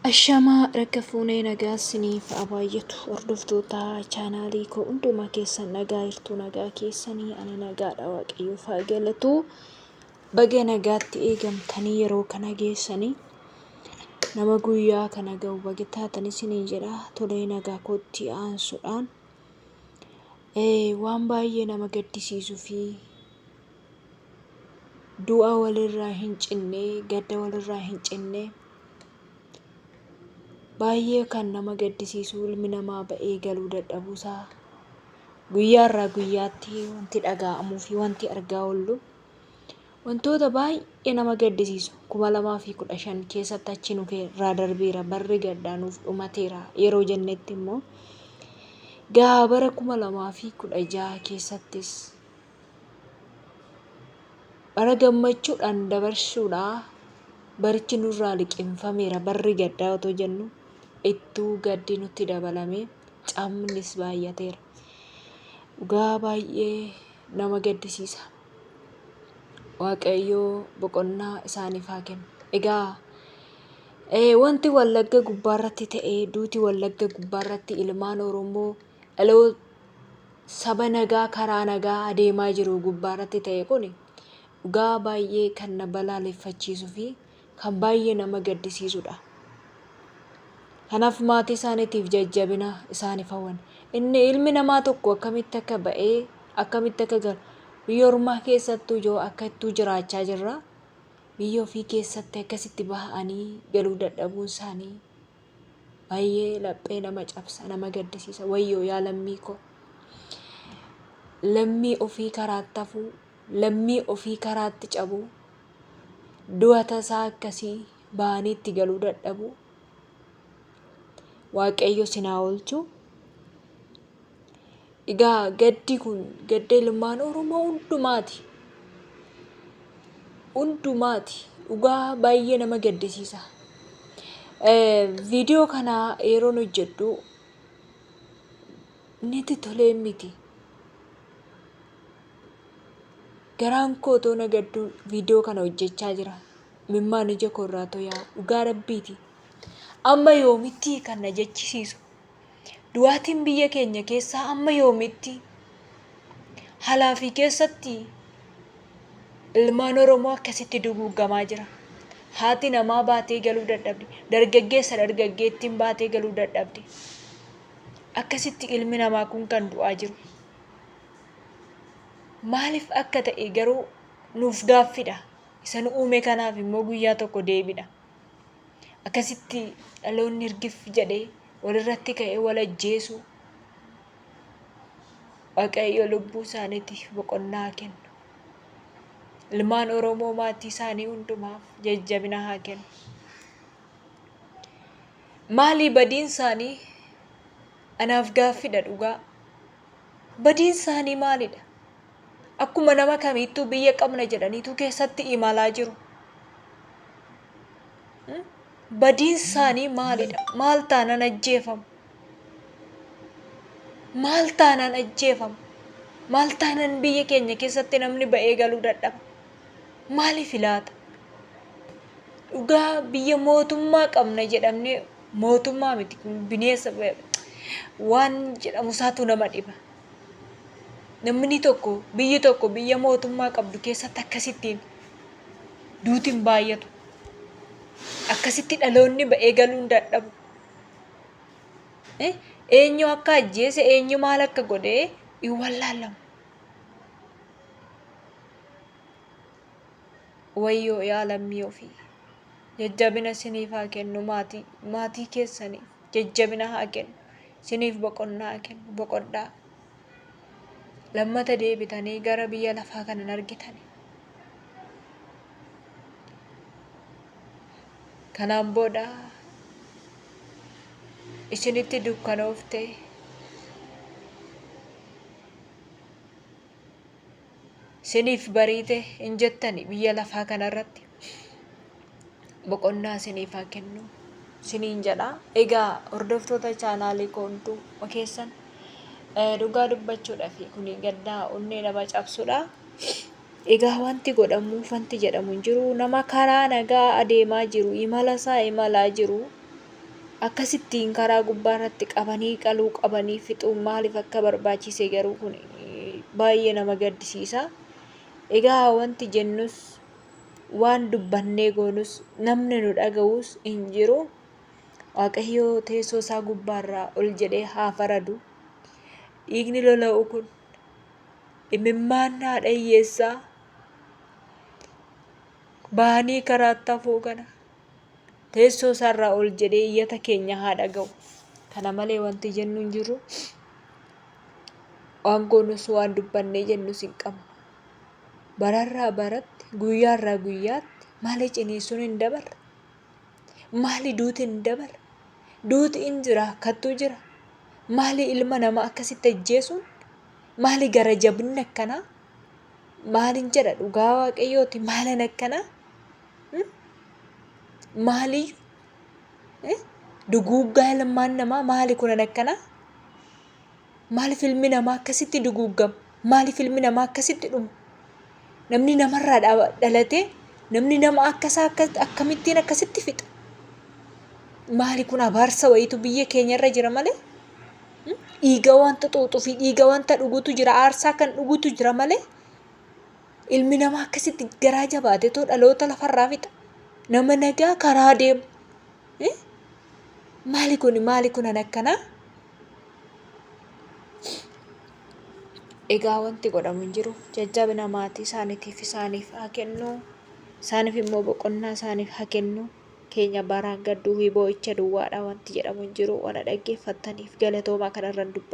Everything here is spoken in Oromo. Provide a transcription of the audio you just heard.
Ashamaa harka fuunee nagaa isiniif haa baay'atu. Hordoftoota chaanaalii koo hundumaa keessan nagaa jirtu, nagaa keessanii ani nagaadha, Waaqayyoof haa galatu. Baga nagaatti eegamtanii yeroo kana geessanii nama guyyaa kana ga'u baga taatan isiniin jedha. Tolee, nagaa kootti aansuudhaan waan baay'ee nama gaddisiisuu fi du'a walirraa hin cinne, gadda walirraa hin cinne, baay'ee kan nama gaddisiisu, ilmi namaa ba'ee galuu dadhabuusaa guyyaarraa guyyaatti wanti dhaga'amuu fi wanti argaa oollu wantoota baay'ee nama gaddisiisu. 2015 keessatti achi nu irraa darbeera, barri gaddaa nuuf dhumateera yeroo jennetti immoo gaa bara 2016 keessattis bara gammachuudhaan dabarsuudha barichi nurraa liqimfameera. Barri gaddaa otoo jennu ittuu gaddi nutti dabalame, caamnis baay'ateera. Dhugaa baay'ee nama gaddisiisa. Waaqayyoo boqonnaa isaaniif haa kennu. Egaa wanti Wallagga gubbaarratti ta'e, duuti Wallagga gubbaarratti ilmaan Oromoo dhaloota saba nagaa karaa nagaa adeemaa jiru gubbaarratti ta'e kun dhugaa baay'ee kan na balaaleffachiisuu fi kan baay'ee nama gaddisiisudha. Kanaaf maatii isaaniitiif jajjabina isaaniif hawwan. Inni ilmi namaa tokko akkamitti akka ba'ee akkamitti akka galu, biyya ormaa keessattuu yoo akka ittuu jiraachaa jirra. Biyya ofii keessatti akkasitti bahanii galuu dadhabuun isaanii baay'ee laphee nama cabsa, nama gaddisiisa. Wayyoo yaa lammii koo. Lammii ofii karaatti hafuu, lammii ofii karaatti cabuu, du'a tasaa akkasii bahanii itti galuu dadhabuu. Waaqayyo sin haa oolchu. Egaa gaddi kun gadda ilmaan Oromoo hundumaati. Hundumaati. Dhugaa baay'ee nama gaddisiisa. Viidiyoo kana yeroon hojjedhu natti tolee miti. Garaan koo otoo na gadduu viidiyoo kana hojjechaa jira. Mimmaan ija koo irraa toyaa dhugaa rabbiiti. Amma yoomitti kan na jechisiisu? Du'aatiin biyya keenya keessaa amma yoomitti? Halaa fi keessatti ilmaan Oromoo akkasitti duguuggamaa jira. Haati namaa baatee galuu dadhabde. Dargaggeessa dargaggeettiin baatee galuu dadhabde. Akkasitti ilmi namaa kun kan du'aa jiru. Maaliif akka ta'e garuu nuuf gaaffidha. Isa nu uume kanaaf immoo guyyaa tokko deebidha. Akkasitti dhaloonni irgif jedhee walirratti ka'ee wal ajjeesuu. Waaqayyo lubbuu isaaniitiif boqonnaa haa kennu. Ilmaan Oromoo maatii isaanii hundumaaf jajjabina haa kennu. Maali badiin isaanii? Anaaf gaaffidha dhugaa. Badiin isaanii maalidha? Akkuma nama kamiittuu biyya qabna jedhaniitu keessatti imalaa jiru. Badiin isaanii maalidha? Maal taanaan ajjeefamu? Maal taanaan ajjeefamu? Maal taanaan biyya keenya keessatti namni ba'ee galuu dadhaba? Maaliif laata? Dhugaa biyya mootummaa qabna jedhamnee, mootummaa miti kun, bineensa waan jedhamu isaatu nama dhiba. Namni tokko, biyyi tokko biyya mootummaa qabdu keessatti akkasittiin duuti hin baay'atu. Akkasitti dhaloonni ba'ee galuun dadhabu. Eenyu akka ajjeese, eenyu maal akka godhe hin wallaalamu. Wayyoo yaa lammii ofii. Jajjabina isiniif haa kennu, maatii keessaniif jajjabina haa kennu. Isiniif boqonnaa haa kennu, boqodhaa. Lammata deebitanii gara biyya lafaa kana hin argitani. Kanaan booda isinitti dukkanoofte, isiniif bariite hin jettani biyya lafaa kanarratti. Boqonnaa isiniif haa kennu isiniin jedha. Egaa hordoftoota chaanaalii koo hunduma keessan, dhugaa dubbachuudhaaf kuni gaddaa onnee nama cabsudha. Egaa wanti godhamuuf wanti jedhamu hin jiru. Nama karaa nagaa adeemaa jiru, imala isaa imalaa jiru. Akkasittiin karaa gubbaa irratti qabanii qaluu qabanii fixuun maaliif akka barbaachise garuu kun baay'ee nama gaddisiisa. Egaa wanti jennus waan dubbannee goonus namni nu dhaga'us hin jiru. Waaqayyo teessoo isaa gubbaarraa ol jedhee haa faradu. Dhiigni lola'u kun imimmaan haadha hiyyeessaa bahanii karaatti hafuu kana teessoo isaarraa ol jedhee iyyata keenya haa dhaga'u. Kana malee wanti jennu hin jiru. Waan goonus waan dubbannee jennus hin qabnu. Bararraa baratti, guyyaarraa guyyaatti maali ciniinsuun hin dabarre? Maali duuti hin dabarre? Duuti hin jira, akkattuu jira. Maali ilma namaa akkasitti ajjeesuun? Maali gara jabinni akkanaa? Maalin jedha dhugaa waaqayyooti maalin akkanaa? Maaliyyuu? Duguuggaa ilmaan namaa maali kunan akkanaa? Maaliif ilmi namaa akkasitti duguuggama? Maaliif ilmi namaa akkasitti dhuma? Namni namarraa dhalatee namni nama akkasaa akkamittiin akkasitti fixa? Maali kun abaarsa wayiitu biyya keenyarra jira malee? Dhiiga wanta xuuxuu fi dhiiga wanta dhugutu jira, aarsaa kan dhugutu jira malee ilmi namaa akkasitti garaa jabaatetoo dhaloota lafarraa fixa. Nama nagaa karaa deemu. Maali kun maali kunan akkanaa? Egaa wanti godhamu hin jiru. Jajjabina maatii isaaniitiif isaaniif haa kennu. Isaaniif immoo boqonnaa isaaniif haa kennu. Keenya baraan gadduu fi boo'icha duwwaadha wanti jedhamu hin jiru. Wana dhaggeeffattaniif galatoomaa kanarran dubbadha.